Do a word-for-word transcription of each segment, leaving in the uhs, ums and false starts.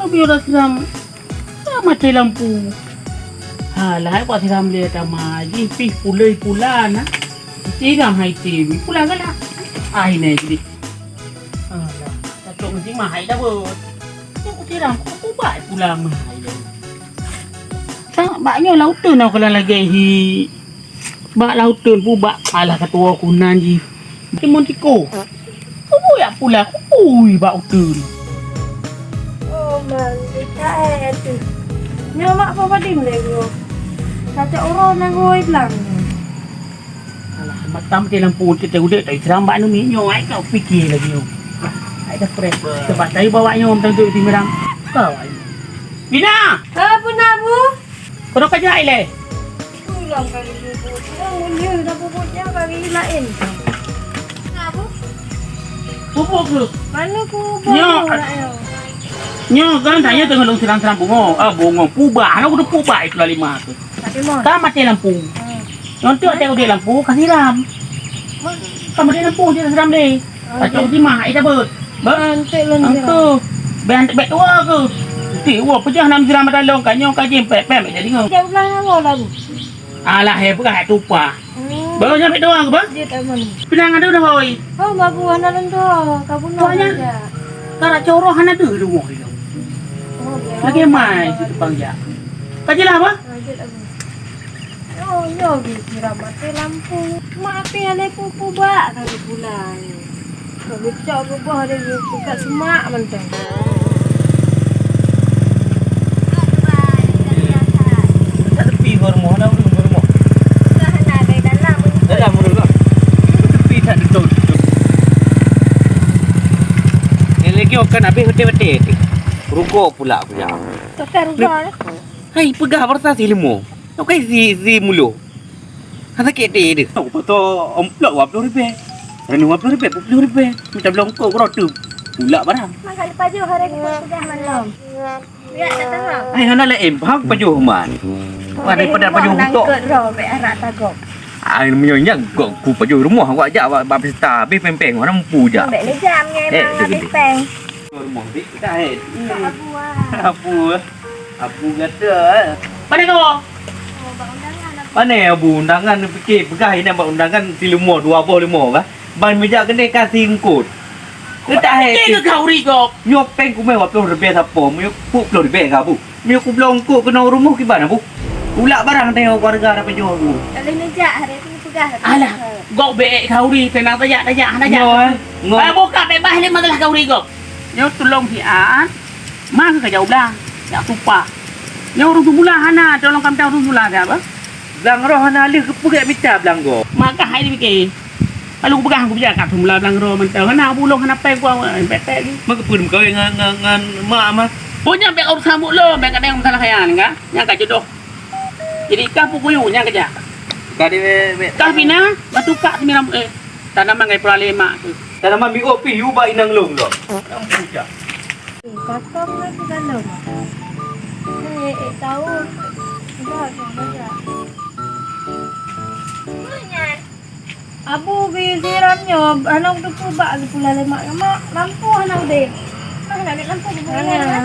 Tapi udah siram, ah, maté lampu. Ha, lahai buat siram dia tama jih pih pulai pula na. Siram hai tim, pula galak. Ai nai jadi. Alah, tatok mesti mahai dah bot. Aku siram, aku buat pula mahai dah. Sa bak nyoe lauteun aku lagée hi. Bak lauteun pu bak alah katuoh kunan jih. Timun tiko. Kubu yak pula, kubu bak uteun. Oh, man, kita eh tu. Nyoe mak apa padim lé gua. Kacak uroe nang gua iblang. Alah, matam ke lampu kita udah tak seram bak numi nyoe ai kau fikir lagi nyoe. Ai dah preh. Sebab tadi bawa nyoe tadi di merang. Kau ai. Bina! Apa nak bu? Kau dah kajak ileh? Pulang kali bubuk. Yang mulia dah bubuknya kali lain. Kenapa? Bubuk ke? Mana ku Nyo. Bubuk nak yo? Nyo kan tanya tengah dong siram-siram bungo. Ah, bungo pubak. Anak udah pubak itu lah lima tu. Fatimah. Kan mati lampu. Hmm. Nonton tengok dia lampu kasih ram. Kan mati lampu dia siram deh. Pacok di mah ai tabeuet. Ba? Antek lôn siram. Angku. Bèk antek bèk tuha ke? Ti wa pejah nam siram mata long ka nyoe ka jim pèk pèk jadi ngeu. Dia ulang nyawa lalu. Alah he peugah tupa. Hmm. Baru nyampe doang ke ba? Dia tak mana. Pinang ada dah hoi. Oh, babu hana lôn doa. Ka bunuh Banyak. Aja. Kara coroh hana deuh di rumah dia. Oh, dia. Lagi mai si tukang jak. Ka jelah ba? Lanjut aku. Oh, nyoe geuh siram maté lampu. Mak api alai pupu bak kali pulai. Kau geucok geuboh deh, geukat semak mantong. Kat tepi gua rumoh, na ureueng gua rumoh. Dalam ureueng gua. Tepi that beutôi. Yang lagi akan habis betul-betul. Rukok pula aku ya. Tukar rukok. Hai, peugah barsa si limo. Oke, si, si mulo. Hana sakét deh deh. Aku foto amplop dua puluh ribèe. Reuneuh dua puluh ribèe, dua puluh ribèe. Minta belongkok keudroe tu. Pulak barang. Maka lupa jauh hari kita sudah malam. Ya, tak tahu. Ai, hana laén, bah pajoh man. Wah, daripada pajoh utok. Nangkut roh, bèk arak tagok. Ai, meunyoe nyan gok ku pajoh rumoh awak jak bak, bak pesta, habis peng-peng, hana mampu jak. Bèk lé jam ngai. Eh, mang habis peng. Rumoh dik dah, eh. Abu ah. Abu. Abu gata, eh. Mana kau? Oh, bak undangan aku. Mana abu undangan ni fikir peugah ini bak undangan si limo, dua boh limo kah? Ban meujak keuneuk ka si eungkot. Keu tak hai. Ke kau ri kau? Nyoe peng kumai dua puluh ribèe sapo, meunyoe puluh ribèe kah abu. Meunyoe kubloe eungkot keunoe rumoh kiban abu. Ulak barang tengok keluarga dah pajoh abu. Kalau neujak hari tu peugah. Alah, gok bèk kau ri tenang tajak tajak hana jak. Nyoe, eh. Nyoe. Kalau buka bebas lé masalah kau ri gok. Nyoe tulông siat, ma keu kajak u blang, jak tupak. Nyoe ureueng teumula hana, tolong kamita ureueng teumula siat bah. Blang roh hana lheueh keupeugèt mita blang gob. Maka hai dipike. Lalu kupeugah aku beujak kat teumula blang roh mantong. Hana bulong hana pèng kuah, pèk-pèk lagi. Maka peue meukawen ngon, ngon, ngon mak mah. Pokoknya bèk urusan buet lôn, bèk kadang masalah kaya ni kan. Nyang ka jodoh. Jadi kah pukuyu nyang keujak. Ka di bèk, bèk. Kah pina, batu kak semiram, eh. Tanaman ngai pura lé mak tu. Tanaman miok pih yu bak inong lôn tu. Nyang pucak. Eh, kakak ngai tu dalam. Eh, eh, tahu. Enggak, enggak, enggak. Abu geuyue siram nyoe, hana udép bak geupula lé mak, mak lampu hana udép. Hana udép lampu geupula lé mak.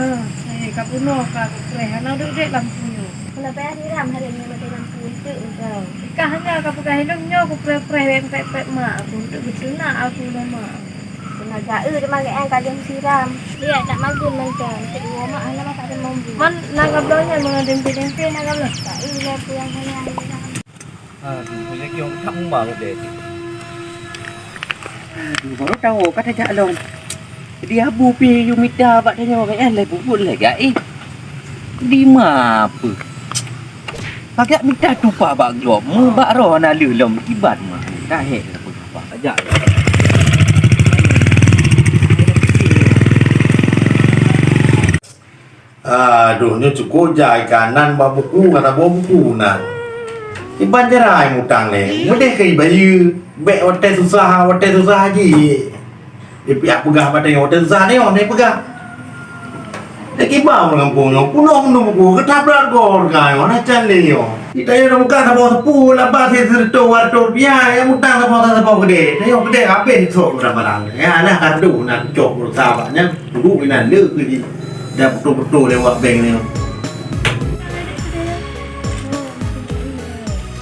Eh, ka bunoe ka geupreh, hana udép-udép lampu nyoe. Keuneuk payah siram hari nyoe maté lampu eunteuk engkau. Ka hana ka peugah ilôn nyoe kupreh-preh pèt-pèt mak aku, eunteuk geuteunak aku lé mak. Tenaga eu teuma geuék ka lheueh siram. Lihat tak magun mantong, eunteuk dua mak hana masak teumambu. Man na gabloe nyan meungadeueng-deueng na gabloe. Tak eu lé peue nyang hana. Aduh, meunyoe kiong that muma udép. Aduh, baru tahu kata jak lom. Di abu pi yue mita bak tanyoe nyan lé bubut lé gaéh. Di ma apa? Agak mita tupak bak gob, meubak roh na lé lom kiban mah. Dah hek apa tupak jak. Aduh, nyoe cukôp jai ka nan bak buku, ka saboh buku nan. Iban jarai mutang lé, meudeh keu ibayeue, bèk watèe susah, watèe susah jih. Ipiak peugah batèe watèe susah nyoe, nyoe peugah. Dek iba ureueng gampông nyoe, peunoh meunurot buku, keutabrak gol ka nyoe, na can lé nyoe. Kita nyoe dah buka saboh teupeu, laba sireutôh dua reutôh rupiah, nyang mutang saboh-saboh keudè. Tanyoe keudè habéh trok barang-barang. Nyan nah kadu nan cok pulsa bak nyan, duek inan le keu jih. Dah beutôi-beutôi lewat bank ni.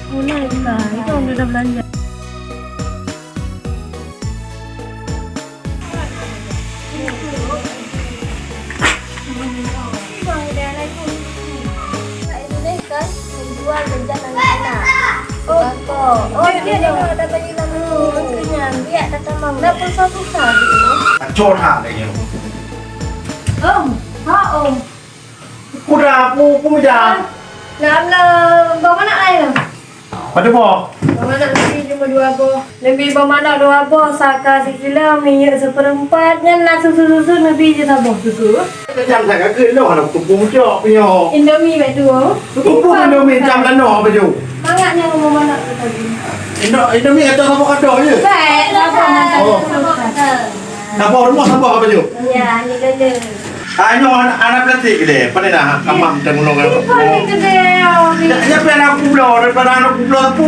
Mulai ka, itu udah belanja. Oh, oh, dia dah ada bagi nama. Biar datang mau. Dah pulsa susah gitu. Acor ha lagi. Om, ha om. Kuda aku, aku meja. Lam lam, bang mana ai lam? Pada boh. Bang mana lebih cuma dua boh. Lebih bang mana dua boh, saka sikilo, minyeuk seperempat, nyan na susu-susu, lebih je saboh susu. Macam sangat ke noh, anak tupung cok punya. Indomie baik tu. Tupung Indomie macam mana apa tu? Mangat nyan bang mana tu tadi. Indo-, Indomie atau apa kata je? Baik, saboh mantap. Oh. Saboh rumah, saboh apa tu? Ya, ni dulu. Ah, nyoe anak, anak plastik gede. Pada dah kamar tengulung kan. Ih, paling gede, oh, ni. Dah, siapa anak kublo daripada anak kublo tu?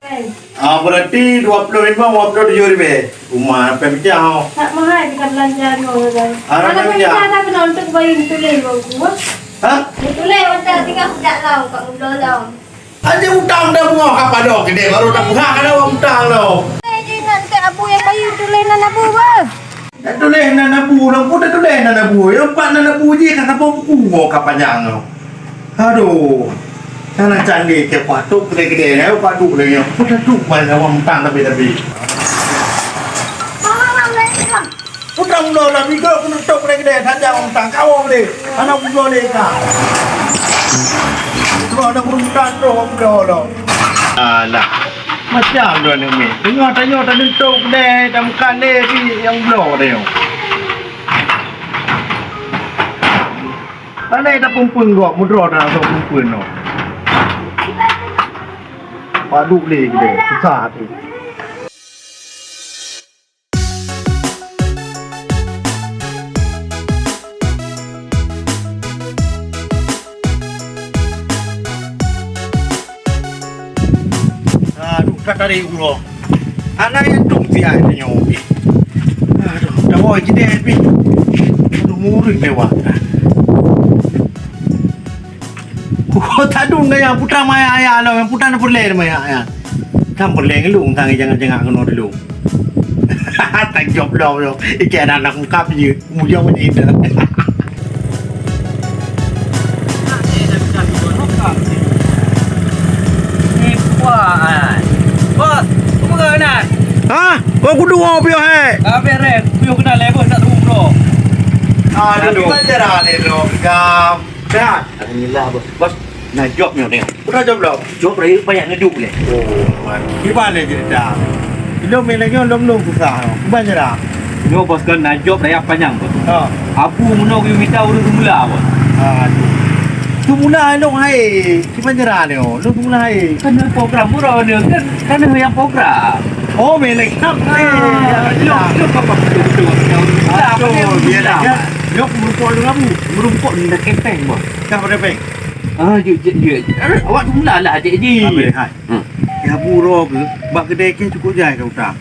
Eh. Ah, berarti dua puluh lima, dua puluh tujuh ribu. Rumah apa pecah, oh. Tak mahal kita belanja nyoe, kan. Ah, anak apa pecah? Pecah tak kena untuk bayi betul leh, bang. Ha? Betul leh, mata tinggal budak lau, kat kublo lau. Aja utang dah bunga ka padok, kedek baru dah bunga ka dah utang dah. Eh, dia nak dekat abu yang bayu tulis nan abu, bah. Tak tulis nan abu, dah pun tak tulis nan abu. Yang empat nan abu je ka sapu buku kau ka panjang tu. Aduh. Sana candi ke patuk kedek-kedek, eh, patuk lagi. Pun tak tu, mana orang utang tapi-tapi. Putra mula lah, bigo penutup kedai-kedai saja orang tang kawo deh. Anak bujo leka. Cuma ada peruntukan tu orang bujo lo. Alah. Macam tu ni mi. Tengah tanyo tak nentu kedai, tak bukan leh pi yang bujo dia. Pandai tak pumpun gok, mudro dah sok pumpun no. Paduk leh kedai, susah hati. Aduh, ka tarék uroe. Anak yatim piatu nyoe pih. Aduh, tawoe jideh pih. Aduh, murit lewat. Oh, tadun gaya putra maya ayah lo, putra na peureulèe maya ayah. Kan peureulèe ngeulung, kan jangan-jangan keunoe dulu. Tajok lo, lo. Ikan anak muka piye, mujang macam itu. Eh, wah, ai. Bos, apa kau nak? Ha? Kau kudu mau pion hai. Habis rem, pion kena level tak turun bro. Aduh, aduh. Gimana cara ni bro? Gam. Sehat? Alhamdulillah, Bos. Bos, na job nyoe tengok. Pernah job belum? Job raya banyak ngedup leh. Oh, man. Gimana cerita? Ilong main lagi, ilong belum susah. Gimana cerita? Nyoe, Bos, kan na job raya panjang, Bos. Ha. Abu meunoe geuyue mita ureueng semula, Bos. Aduh. Semula ilong hai. Gimana cerita ni? Ilong semula hai. Kan program murah ni, kan, kan yang program. Oh, main lagi. Ah, ya, ya. Ilong, ilong apa? Betul, betul. Betul, betul. Betul, betul. Biar aja. Ilong merumpok dengan Abu. Merumpok ni dah kepeng, Bos. Dah pada peng. Ah, jeuet, jeuet, jeuet. Eh, awak tu mula lah, Cik Ji. Habis, hai. Hmm. Ya, buroe ke, bak keudè kèe cukôp jai ka utang.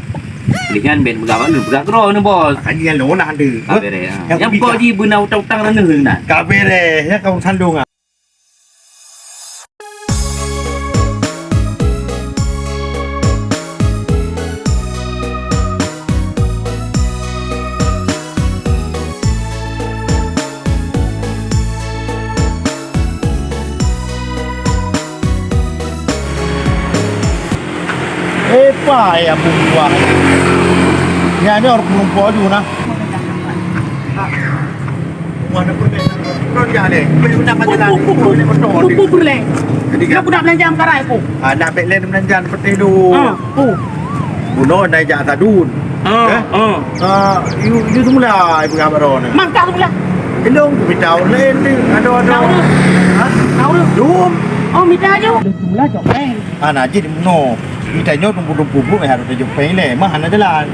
Lé nyan bèk peugah bak lôn, peugah keudroe nyoe, Bos. Ka ji nyan lôn nak ada. Ka bèrèh, ha. Nyang pokok ji beuna utang-utang na neuh na. Ka bèrèh, ya, ka sandong, ha. Eh, pai, ya, buah. Nyan, nyan, ureueng peurumpok ju na. Wah, dah pernah. Pernah dia ni. Pernah pacaran. Pun, pun, pun, pun. Pun, pun, pun, pun. Jadi, kan? Aku nak belanja makarai, pun. Ah, nak bèk lé belanja seperti tu. Ah. Oh. Bunoe naik jak sadun. Ah, eh? Ah. Ah, you, you semula ibu gambar ni. Mangkak semula. Ilong tu mita orang lain tu. Ada, ada. Tahu tu. Ha? Tahu tu. Dum. Oh, mita aja. Ilong semula jok lain. Ah, najih di bunoe. Mita nyoe tumpu-tumpu bu, eh, harus tajok peng lé. Mah hana jalan.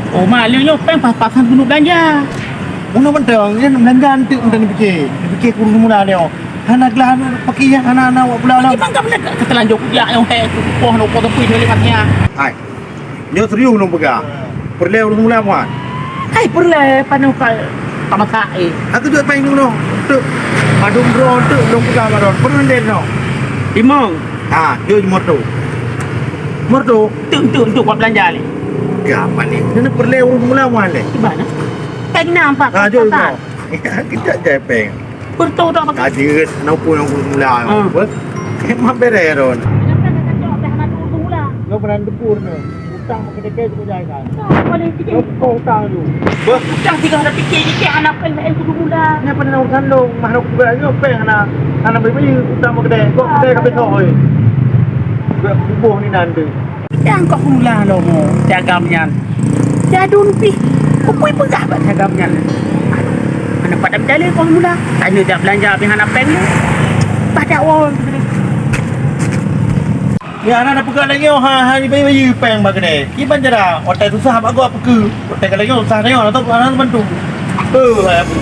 Oh, mah, lé nyoe peng pas-pasan bunoe belanja. Bunoe mantong, ya, belanja nanti, nanti dipikir. Dipikir kurung semula dia. Hana gelah, hana pakai, ya, hana, hana awak pula lah. Bang, tak boleh terlanjur kuliah yang hai, tu poh, nak poh, tapi boleh mati, ya. Hai. Nyoe serius nyoe peugah. Peureulèe ureueng mula, Muat? Hai, peureulèe, paneuk ka. Masa, eh. Aku jok péng dulu. Tu. Padum droe tu, lôn peugah baroe. Peureulèe nyoe. Timong. Ha, jok moto. Moto. Tu, tu, tu, buat belanja ni. Gak apa ni? Ini peureulèe ureueng mula wan deh. Di mana? Péng nampak. Ha, jok. Kita jai péng. Betul tak, Pak? Ada, kenapa yang ureueng mula? Ha. Apa? Memang beres, Ron. Kenapa nak cakap dah nak ureueng mula? Kau pernah debur ni. Utang makai dekat tu jai kan? Kau paling sikit. Kau, kau utang tu. Bah. Utang tiga ratus sikit, sikit anak péng lain kudu mula. Ni apa nak urusan lu? Mah nak kudu bayar péng anak, anak bayi utang makai dekat. Kau kedai ka besok, oi. Buat bubuh ni nanti. Nyang kok mula lom, si agam nyan. Si Adun pih, kupui peugah bak si agam nyan. Aduh, aneuk padam dalé kok mula. Tanya jak belanja pih hana péng ni. Padak wong. Ya, hana peugah lagèe nyoe, ha, ha, bayi-bayi péng bak keudè. Kiban cara, watèe susah bak gob peue keu. Watèe ka lagèe nyoe susah nyoe, atau hana bantu. Eh, hai aku.